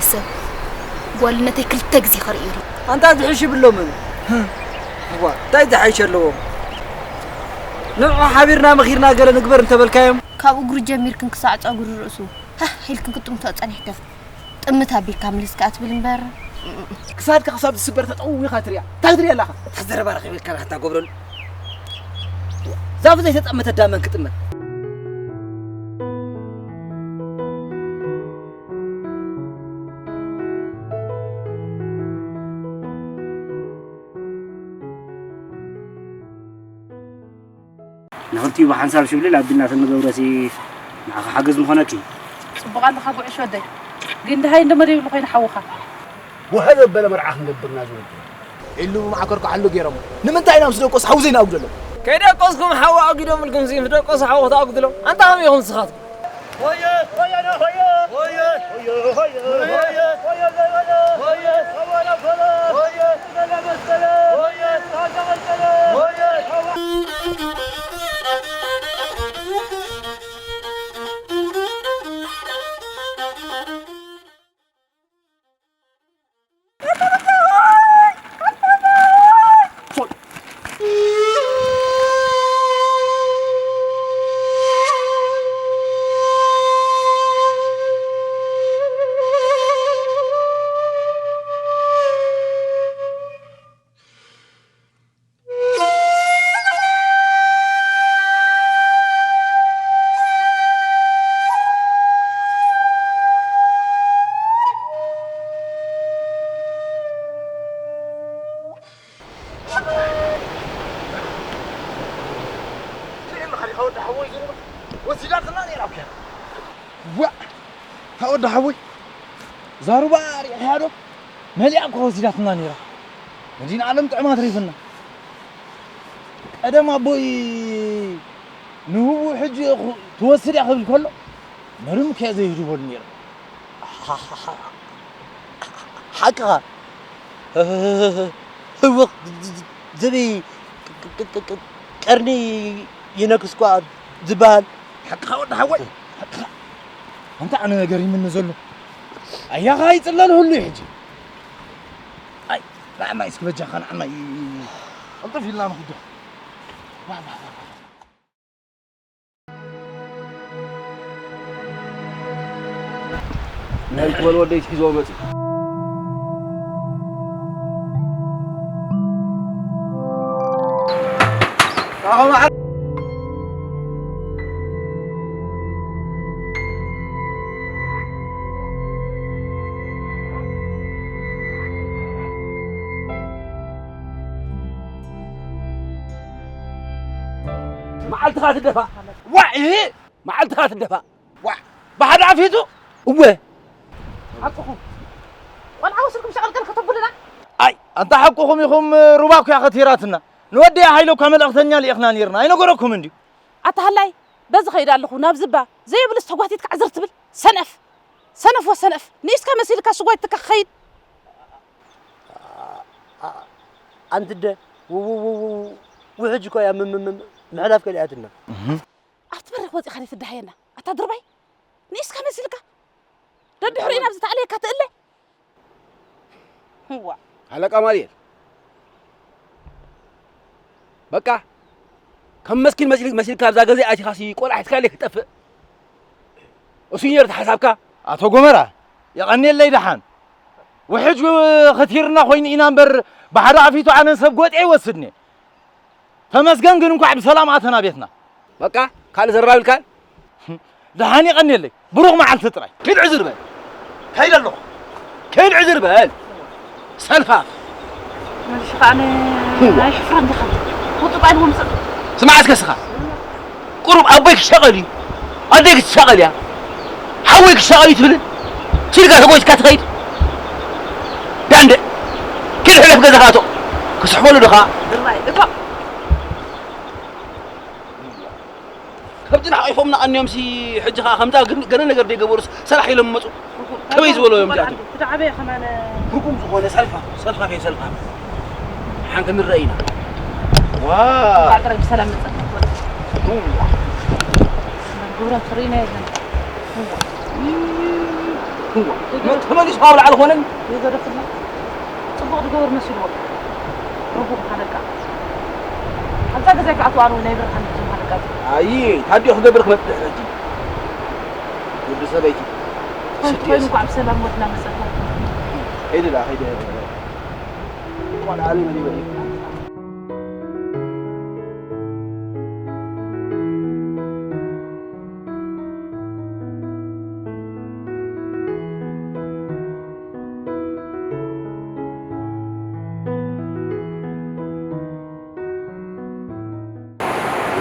ሰብ ጓልነተይ ክልተ ግዜ ከርእዩ። ኣንታ ዝሕሽ ይብሎምን። እዋ እንታይ ዝሓይሽ ኣለዎም? ንዑ ሓቢርና መኺርና ገለ ንግበር እንተበልካዮም። ካብ እግሩ ጀሚርክን ክሳዕ ጸጉሪ ርእሱ ሃህ ኢልክን ክጥምቶ ጸኒሕክን። ጥምት ኣቢልካ ምልስ ከኣ ትብል እምበር። ክሳድካ ክሳብ ዝስበር ተጠዊኻ ትሪኣ። እንታይ ትሪኣ ኣለኻ? እታ ዘረባ ረኺበልካ ናታ ጎብረሉ። ዛፉ ዘይተጠመተ ዳመን ክጥመት። ንኽልቲኡ ብሓንሳብ ሽብልል ኣቢልና ተንገብሮሲ ንዓኻ ሓገዝ ምኾነኪ። ጽቡቕ ኣለኻ ጉዕሽ ወደይ። ግን ድሃይ እንዶ መደይ ይብሉ ኮይኑ ሓውኻ። ወሀብ ዘበለ መርዓ ክንገብርና ዝወዱ። ኢሉ ብማዕከር ክሓሉ ገይሮም። ንምንታይ ኢና ምስ ደቆስ ሓው ዘይንኣጉደሎም? ከይደቆስኩም ሓው ኣጒዶምልኩም ሲ ምስ ደቆስ ሓው ክትኣጉድሎም? ኣንታ ከመይ ኢኹም ንስኻትኩም? ወሲዳትና ነይራ እኮ። ዋእ! እታ ወዲ ሓወይ፣ ዛሩባ ሪኢኻያ ዶ? መሊኣ እኮ ወሲዳትና ነይራ። መድኃኔዓለም ጥዕማ ኣትሪፍና። ቀደም ኣቦይ ንህቡ ሕጂ እኹ-፣ ትወስድ እያ ክብል ከሎ፣ መርም ከ ዘይህድበሉ ነይሩ። ሓቅኻ። ህወኽ ዘበይ ቀርኒ ይነክስ እኳ ዝበሃል። ሓቅኻ ወዲ ሓወይ፣ ሓቅኻ። ኣንታ ኣነ ነገር ይምኒ ዘሎ። ኣያኻ ይጽለል ሁሉ እዩ ሕጂ። ኣይ፣ ንዓና እስኪ በጃኻ ንዓና ይ-፣ ቅልጥፍ ኢልና ንኹዶ። ዋ፣ ዋ፣ ዋ፣ ዋ። ናይ ክበል ወደይ ሒዝዎ መጽዩ። መዓልትኻ ትደፋእ። ዋ፣ እሂ፣ መዓልትኻ ትደፋእ። ዋ፣ ብሓደ ኣፊቱ። እወ። ሓቅኹም። ቆልዓ ወሲድኩም ሸቐልቀል ከተብሉና? ኣይ፣ ኣንታ ሓቅኹም ኢኹም፣ ሩባ እኮ እያ ከቲራትና። ንወደይ ሃይለ እኳ መልእኽተኛ ልኢኽና ነይርና። ኣይነገረኩምን ድዩ? ኣታ ሃላይ፣ በዚ ኸይድ ኣለኹ፣ ናብ ዝባ። ዘየብልስ ተጓቲትካ ዕዝር ትብል። ሰነፍ። ሰነፍ ወሰነፍ። ንኢስካ መሲልካ ሽጓይትካ ክኸይድ። ኣንቲ ኣደ፣ ው-፣ ው-፣ ው-፣ ው-፣ ውሕጅ እኮ እያ ም-፣ ም-፣ ም-፣ ምሕላፍ ከሊኣትና። እህ። ኣብቲ በሪኽ ወጺኻ ደይ ትደሃየና? ኣታ ድርባይ፣ ንኢስካ መሲልካ። ደድሕሪኡ ናብዚ ተኣልየካ ትእለ። ህዋ። ሃለቃ ማልየል። በቃ፣ ከም መስኪን መሲል-፣ መሲልካ ኣብዛ ገዛ ኣቲኻሲ ቆልዓ ሒዝካለይ ክትጠፍእ። እሱ ነይሩ ሓሳብካ? ኣቶ ጎመራ፣ የቐንየለይ ደሓን። ውሕጅ ኽቲርና ኮይኑ ኢና እምበር፣ ብሓደ ኣፊቱ ኣነን ሰብ ጎጤ ይወስድኒ። ተመስገን ግን እንኳዕ ብሰላም ኣተና ቤትና። በቃ፣ ካልእ ዘራብ ኢልካን? ደሓን የቐንየለይ። ብሩኽ መዓልቲ ጥራይ። ኪድ ዕዝር በል። ከይደ ኣለኹ። ኪድ ዕዝር በል። ሰልፋፍ። መልሽ ከኣ ን-፣ ህዋ። ናይ ሽፍራ እንዲኻ። ውጥጣ ኢሉ ምጽእ። ስማዕ እስከ እስኻ። ቁሩብ ኣቦይ ክሻቐል እዩ። ኣደይ ክትሻቐል እያ። ሓወይ ክሻቐል እዩ ትብልን? ሲልካ ተጎይትካ ትኸይድ? ዳንደ። ኪድ ሕለፍ ገዛኻ ኣቶ። ክስሕበሉ ዶ ኸኣ? ድራይ፣ እቶ። ከብቲ ሓቒፎምና ቀንዮምሲ፣ ሕጂ ኸኣ ከምታ ግን ገለ ነገር ደይገበሩስ ሰራሕ ኢሎም መጹ። ከመይ ዝበሎ እዮም እዚኣቶም? እቲ ዓበየ ከማን ትርጉም ዝኾነ ሰልፋ፣ ሰልፋ ከይ ሰልፋ። ሓንቲ ንረአ ኢና። ዋ። እንኳዕ ጥራይ ብሰላም መጻእካ። እዋ። ግብሮም ትርኢና የለን። እዋ። እዋ። ተመሊሱ ካብ ላዕሊ ኾነን። ይገደፍና። ጽቡቕ ዝገበር መሲልዎ። ርጉም ሓለቃ። ኣብዛ ገዛ ከኣትዋ ኣለዉ ናይ ብርሃን እዞም ሓለቃ። ኣይ፣ ታዲዮ ክገብር ክመጽእ ሕጂ። ወዲ ሰበይቲ። ኮይኑ፣ ኮይኑ ስደት። እንኳዕ ብሰላም ወድና መጸና። ከይደ ደኣ፣ ከይደ። ቆልዓ ኣበይ መሊኡ እዩ?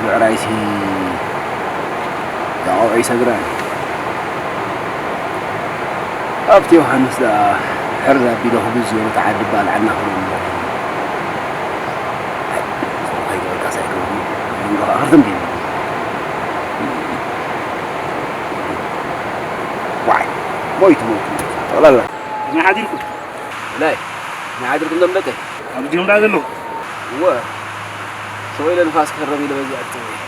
ብዕራይሲ ዘቐውዒ ሰግረን። ኣብቲ ዮሃንስ ደኣ ሕር ኣቢለ ክብዝ ዝበሉ ተዓዲ ባልዓና ክብሉ እምበር። ከይገበርካ ሳይክል እሞ፣ እሞ ኸዓ ክርትም ቢሉ። ዋይ፣ ሞይቱ፣ ሞይቱ፣ ሞይቱ። ጠቕላላ። ከመይ ሓዲርኩም? ብላይ፣ ከመይ ሓዲርኩም ደም ደቀይ? ኣብ ጅምራ ዘለኹ። እወ፣ ሰው ኢለ ንፋስ ክህረም ኢለ በዚኣ ኣትጸበየ።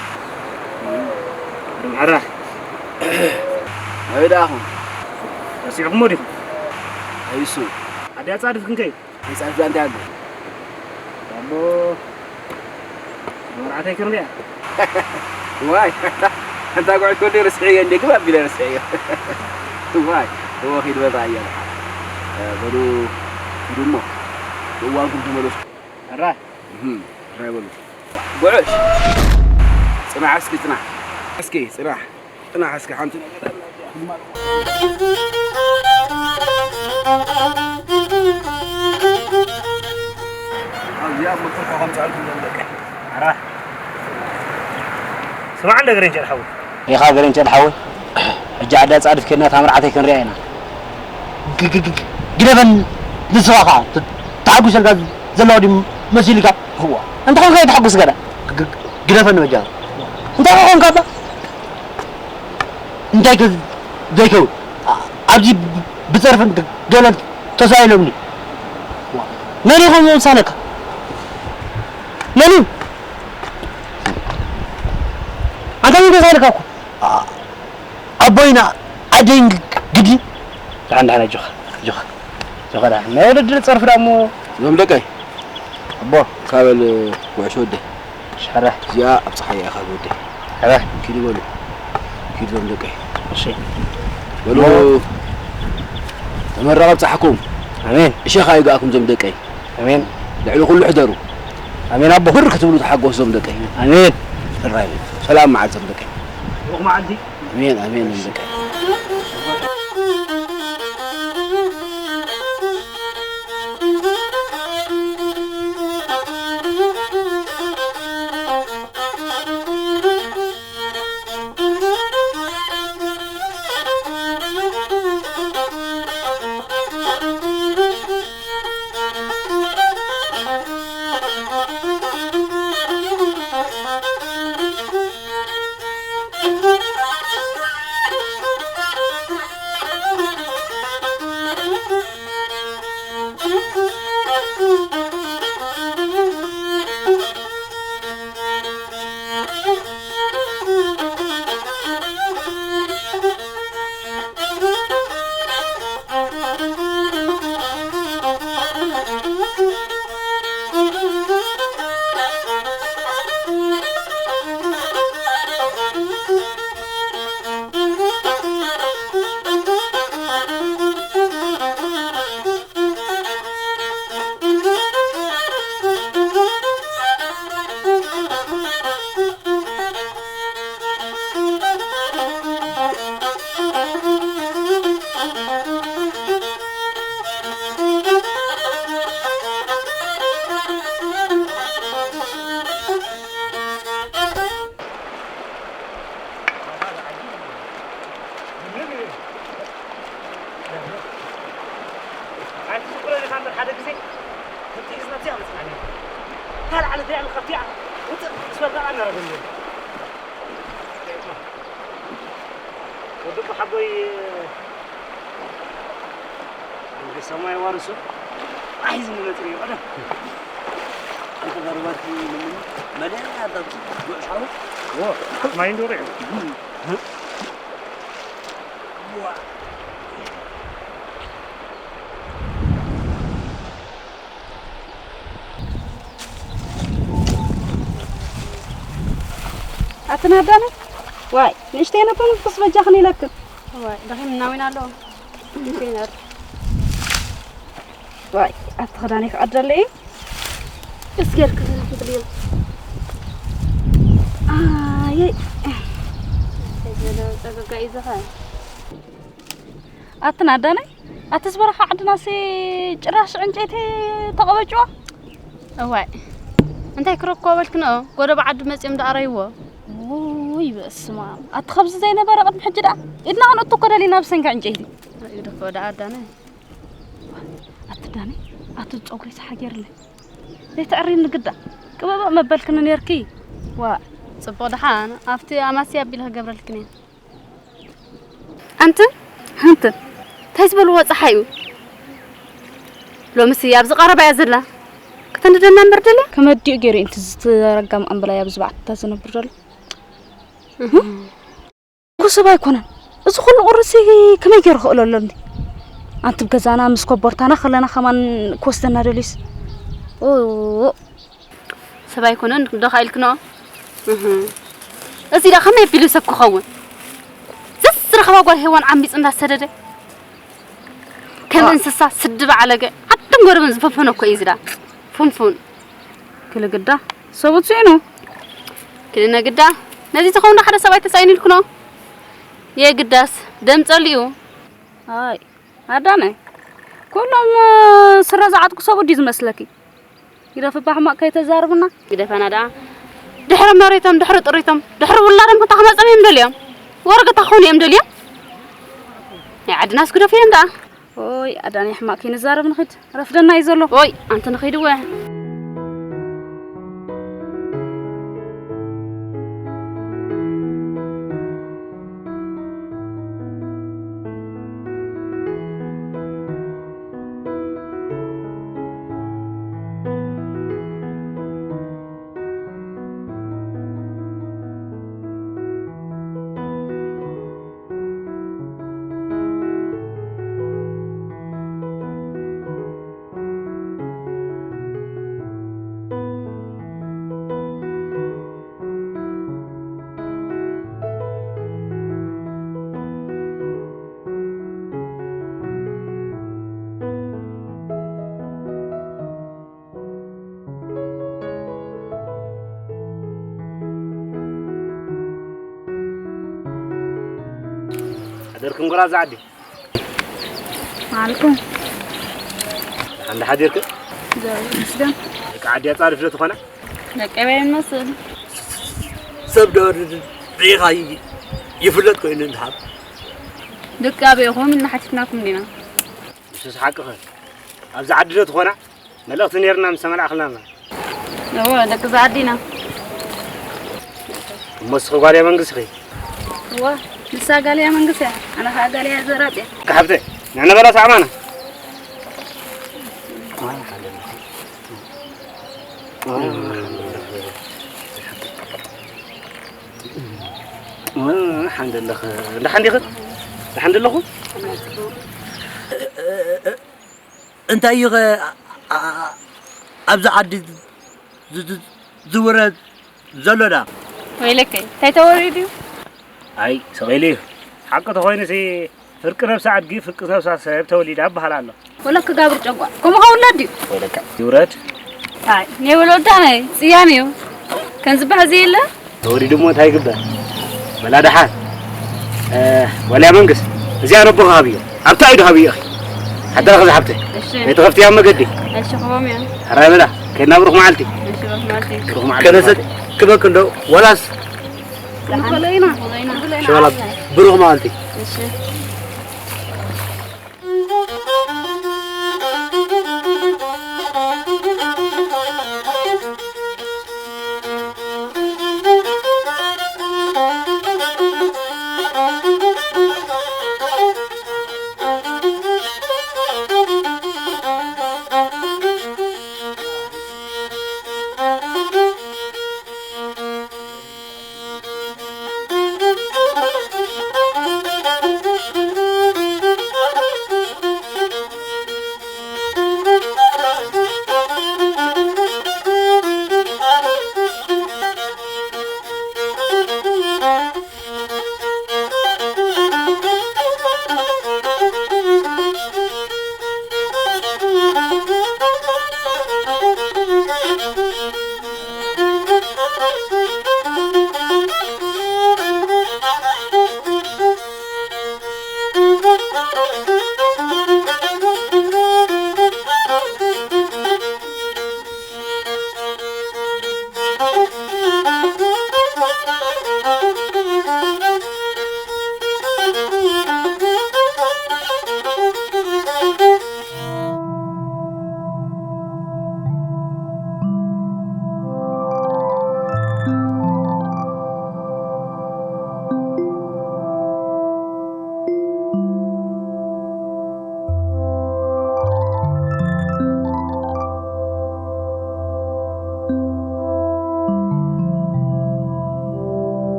ርምሓራ። ኣበይ ደኣኹም? ረሲዕኩሞ ዲኹም? ኣይሱ። ኣድያ ጻድፍ ክንከይድ? ኣይጻድፍ እንታይ ኣሎ? ኣቦ፣ መርዓተይ ክንሪኣ። ዋይ፣ ኣንታ ጉዕሽ ወደይ ረስዐዮ እንዴ፣ ግባ ኣቢለ ረስዐዮ። ዋይ፣ እወ፣ ኺድ በል ረኣያ። እ፣ በሉ፣ ሂዱ እሞ፣ እዋንኩም ተመለሱ። ኣራ። እህም፣ ራይ በሉ። ጉዕሽ፣ ጽናሕ እስኪ፣ ጽናሕ። እስኪ፣ ጽናሕ። ጽናሕ እስኪ ሓንቲ ነገር ኣላ። ኣብዚኣ መጥርሖ ከምጽኣልኩም ዘለቀ። ኣራ። ስማዕ እንደ ገረንቸል ሓወይ። ኢኻ ገረንቸል ሓወይ። ሕጂ ዓዳ ጻድፍ ኬድና እታ መርዓተይ ክንሪኣ ኢና። ግ-፣ ግ-፣ ግ-፣ ግደፈን ንስኻ ኸዓ ት-፣ ተሓጉሰልካ ዘለዋ ድዩ መሲልካ? እዋ። እንተ ኾንካ ኣይትሓጉስ ገለ። ግ-፣ ግ-፣ ግደፈን በጃ። እንታይ ኾንካ እባ? እንታይ ከ ዘይከውን? ኣ-፣ ኣብዚ ብ-፣ ብጸርፍን ገ-፣ ገለን ተሳኢሎምኒ። መን ኢኹም ዘውሳነካ? መን እዩ? ኣንታ ምን ተሳኢልካ እኮ? ኣ-፣ ኣቦይና ኣደይን ግዲ። ደሓን፣ ደሓን፣ ኣጆኻ፣ ኣጆኻ፣ ኣጆኻ፣ ደሓን። ናይ ወለዲ ጸርፊ ደኣ እሞ። እዞም ደቀይ። ኣቦ። ካበል ጉዕሽ ወደይ። ሸረ። እዚኣ ኣብ ጸሓይ እያ ካብ ወደይ። ሸረ። ኪዱ በሉ። ኪዱ ዞም ደቀይ። እሺ። በሉ። እሞ። ተመረቐ ኣብጽሓኩም። ኣሜን። እሸኻ ይግኣኩም ዞም ደቀይ። ኣሜን። ልዕሊ ኩሉ ሕደሩ። ኣሜን ኣቦ። ብር ክትብሉ ተሓጎሱ ዞም ደቀይ። ኣሜን። ጥራይ። ሰላም መዓልቲ ዞም ደቀይ። ብሩኽ መዓልቲ። ኣሜን፣ ኣሜን፣ ኣሜን። ኣብዚኣ መጽናዕቲ። ካልእ ዓለት እያ፣ ካብቲ እያ። ውጽእ፣ ስወዳ ኣናረገ እንደ። ወዲ ሓጎይ፣ እንደ ሰማይ ዋርሱ። ኣይ፣ ዝም መጽሪ ይቐደም። ኣንተ ጋር ባቲ ምን መለያ ኣዳብስ ጉዕ ሻው። ዎ፣ ማይ እንዶ ሪዑ። ኣትናዳነ ዋይ ንእሽተይ ነበር ንፍስ በጃኽን ኢለክን። ዋይ ደኺም እናዊና ኣለዎ። ንሽተይ ነር። ዋይ ኣብቲ ክዳነይ ክቐደለ እዩ። እስኪ ርክብ ክትልዮ። ኣየ ጸገጋ እዩ ዝኸ። ኣትን ኣዳነይ ኣትስ በረኻ ዓድናሲ ጭራሽ ዕንጨይቲ ተቐበጭዋ። እዋይ እንታይ ክረክቦ በልክንኦ ጎደብ ዓዲ መጺኦም ደኣረይዎ። ውይ በስማ ኣቲ ኸብዚ ዘይነበረ ቅድሚ ሕጂ ደኣ ኢድና ክንእቱ እኮ ደሊና ብሰንኪ ዕንጨይቲ። ርእዩ ደኸ ወደ ኣዳነ። ኣቲ ዳነ ኣቲ ጸጉሪ ሰሓ ጌርለ ዘይትዕሪ ንግዳ ቅበበ መበልክኒ ኔርኪ። ዋ ጽቡቕ ደሓን ኣብቲ ኣማስያ ኣቢለ ክገብረልክን እየ። ኣንቲ ኣንቲ እንታይ ዝበልዎ ጸሓይ እዩ? ሎምሲ ኣብዚ ቀረባ እያ ዘላ። ከተንድደና እምበር ደልያ? ከመዲኡ ገይሩ እዩ እንት ዝተረገም ኣምበላይ ኣብዚ ባዕታ ዝነብር ዘሎ። እህ። እኮ ሰብ ኣይኮነን። እዚ ኩሉ ቁርሲ ከመይ ገይሩ ክእሎ ኣሎ እንዲ? ኣንቲ ገዛና ምስ ኮቦርታና ከለና ከማን ክወስደና ደልዩስ? ኦ፣ ሰብ ኣይኮነን ዶ ኢልክኖ? እህ። እዚ ዳ ከመይ ቢሉ ሰብ ክኸውን? ዘዝረኸባ ጓል ሄዋን ዓሚፅ እንዳሰደደ ከም ዋ። እንስሳ ስዲ በዓለገ ዓድም ጎረብን ዝፈንፈኖ እኮ እዩ እዚ ዳ። ፉንፉን። ክልግዳ ሰቡት ስኢኑ። ክልነ ግዳ ነዚ ዝኸውን ዶ ሓደ ሰብኣይ ተሳኢኑ ኢልክኖ? የግዳስ ደም ጸሊኡ። ኣይ ኣዳነ ኩሎም ስረ ዝዓጥቁ ሰቡት ድዩ ዝመስለኪ? ይረፍባ ሕማቕ ከይተዛርብና። ግደፈና ደኣ። ድሕሪ መሬቶም፣ ድሕሪ ጥሪቶም፣ ድሕሪ ውላዶም ክታ ክመጾም እዮም ደልዮም። ወረገታ ክኾኑ እዮም ደልዮም። ናይ ዓድናስ ግደፉ እዮም ደኣ። ኦይ ኣዳነ ሕማቕ ከይንዛረብ ንኺድ። ረፍደና እዩ ዘሎ። ኦይ ኣንቲ ንኺድ እወ። ሓደርክን ጎራዛ ዓዲ? መዓልኩም። ደሓን ዶ ሓዲርክን? እግዚኣብሔር ይመስገን። ደቂ ዓዲ ኣጻድፍ ዶ ትኾና? ደቂ ኣበይ ይመስል? ሰብ ዶ ርኢኻ ይ-፣ ይፍለጥ ኮይኑ እንድሓር። ደቂ ኣበይ ኢኹም ኢልና ሓቲትናኩም ዲና? ንሱስ ሓቅኸ። ኣብዚ ዓዲ ዶ ትኾና? መልእኽቲ ነይርና ምስ ተመላእኽልና። እወ፣ ደቂ እዛ ዓዲ ኢና። እሞ እስኺ ጓል እያ መንግስቲ ኢኺ? እወ፣ ንሳ ጋል እያ መንግስቲ እያ። ኣነ ኸዓ ጋል እያ ዘራጥ እያ። እካ ሓብተይ፣ ንዕነ በላ ሳዕማና። ሓንደ ኣለኸ፣ እንዳ ሓንዲኸ? ደሓን ደለኹ? እንታይ እዩ ኸ ኣ-፣ ኣ-፣ ኣብዚ ዓዲ ዝ-፣ ዝ-፣ ዝውረድ ዘሎ ዳ? ወይለከይ፣ እንታይ ተወሪዱ እዩ? ኣይ፣ ስቕ ኢሉ እዩ። ሓቂ ተኾይኑሲ፣ ፍርቂ ነብሲ ኣድጊ፣ ፍርቂ ነብሳ ሰብ ተወሊዳ ይበሃል ኣሎ። ወለክ ጋብር ጨጓ፣ ከምኡ ኸውለድ እዩ። ወይለካ፣ ይውረድ። ኣይ፣ ናይ ወለዳ ናይ ጽያም እዩ። ከም ዝበሃል ዘየለ? ተወሪዱ እሞ እንታይ ይግበር? በላ ደሓን። እ፣ ወልያ መንግስት፣ እዚኣ ነቦኻ ሃብዮ። ኣብታ ኢዱ ሃብዮ፣ እኺ። ሓደራኺ ዝሓብተይ። እሺ። ከይትኸፍትያ መገዲ። እሺ፣ ክቦም እዮም። ሕራይ በላ፣ ከይድና ብሩኽ መዓልቲ። እሺ፣ ብሩኽ መዓልቲ። ብሩኽ መዓልቲ። ከነሰት ክበክ እንዶ፣ ወላስ? ደሓን። ንኸለይና። ንኸለይና። ሸበላ፣ ብሩኽ መዓልቲ። እሺ።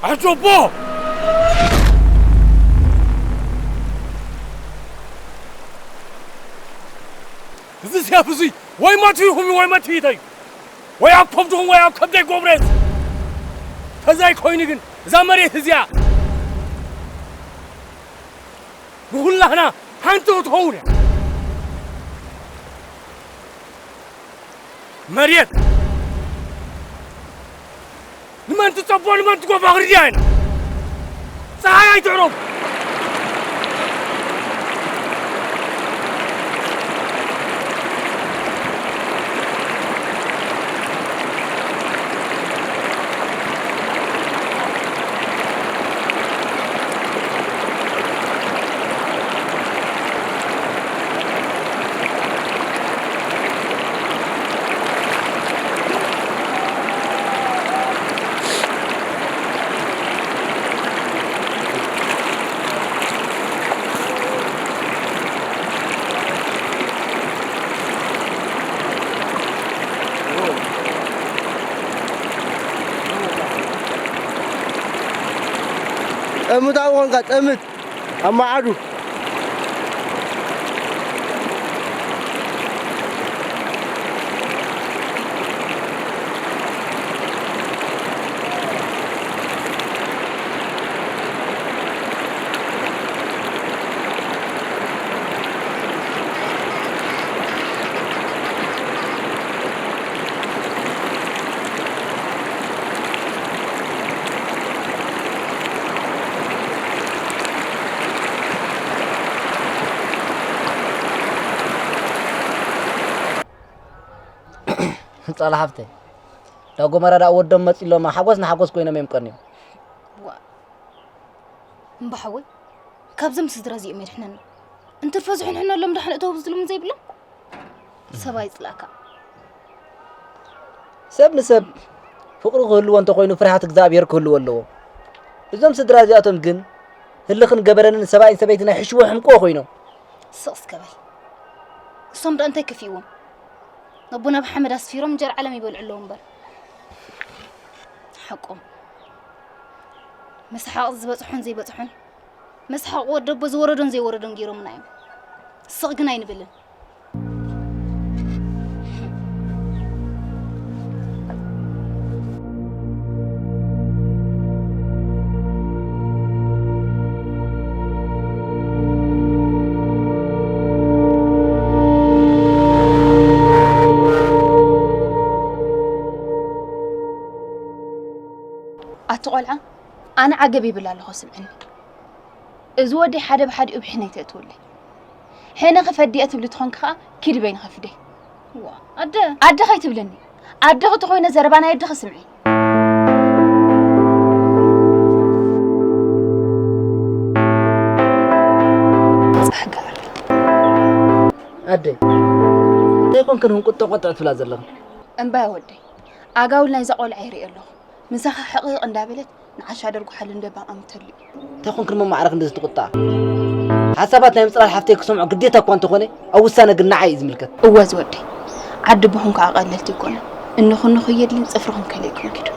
ኣጆቦ! እዚ ሲያፍ እዙይ ወይ መትፊኹም ወይ መትፊተይ ወይ ኣብ ከብድኹም ወይ ኣብ ከብደይ ጎብረት። ተዘይ ኮይኑ ግን እዛ መሬት እዚኣ ንኹላህና ሓንቲ ክትኸውን እያ። መሬት ንመን ትጸቦ ንመን ትጎፋ ክንድያ ኢና። ፀሓይ ኣይትዕረቡ። ጠምት ኣብኡ ኾንካ ጠምት ኣብ መዓዱ። ጻላ ሓፍተይ፣ ዳጎመራ ደኣ ወዶም መጺሎማ ሓጎስ ንሓጎስ ኮይኖም እዮም ቀንዮም። ዋ፣ እምባ ሓወይ፣ ካብዞም ስድራ እዚኦም የድሕነና። እንትርፎ ዝሕንሕነሎም ደሓን እተው ዝብሎም ዘይብሎም። ሰብ ኣይጽላእካ። ሰብ ንሰብ ፍቕሪ ክህልዎ እንተኾይኑ ፍርሃት እግዚኣብሔር ክህልዎ ኣለዎ። እዞም ስድራ እዚኣቶም ግን ህልኽን ገበረንን ሰብኣይን ሰበይቲ ናይ ሕሽዎ ሕምቅዎ ኮይኖም። ስቕ እስከ በል። እሶም ደኣ እንታይ ከፊእዎም? ነቦና ብሓመድ ኣስፊሮም እንጀራ ዓለም ይበልዑ ኣለዉ እምበር። ሓቆም። መስሓቕ ዝበጽሖን ዘይበጽሖን፣ መስሓቕ ወዲ ኣቦ ዝወረዶን ዘይወረዶን ገይሮምና እዮም። ስቕ ግን ኣይንብልን። ኣቲ ቆልዓ፣ ኣነ ዓገብ ይብል ኣለኹ፣ ስምዕኒ። እዚ ወደይ ሓደ ብሓዲኡ ብሕነይ ተእትውለይ። ሕነ ክፈዲ እየ ትብሊ ትኾንኪ ኸኣ፣ ኪዲ በይንኺ ፍደይ። ዋ፣ ኣደ። ኣደ ከይትብልኒ። ኣደኺ ተኾይነ ዘረባ ናይ ኣደኺ ስምዒ። ጻሕጋር። ኣደይ፣ እንታይ ኮንክን ህንቁጥ ጠቆጥ ትብላ ዘለኽን? እምባይ ወደይ፣ ኣጋውል ናይዛ ቆልዓ ይርኢ ኣለኹ። ምሳኻ ሕቕቕ እንዳበለት ንዓሻ ደርጉሓሉ እንደ ባቕ ኣምተሉ። እንታይ ኮንክን መማዕረኽ እንደዚ ትቁጣ? ሓሳባት ናይ ምጽራር ሓፍተይ ክሰምዖ ግዴታ እኳ እንተኾነ፣ ኣብ ውሳነ ግን ንዓይ እዩ ዝምልከት። እወ ዝወደይ፣ ዓዲ ብኹም ከዓ ቀለልቲ ይኮነ። እንኹ እንኹ የድልን ጽፍርኹም ከለይኩም ኪዱ።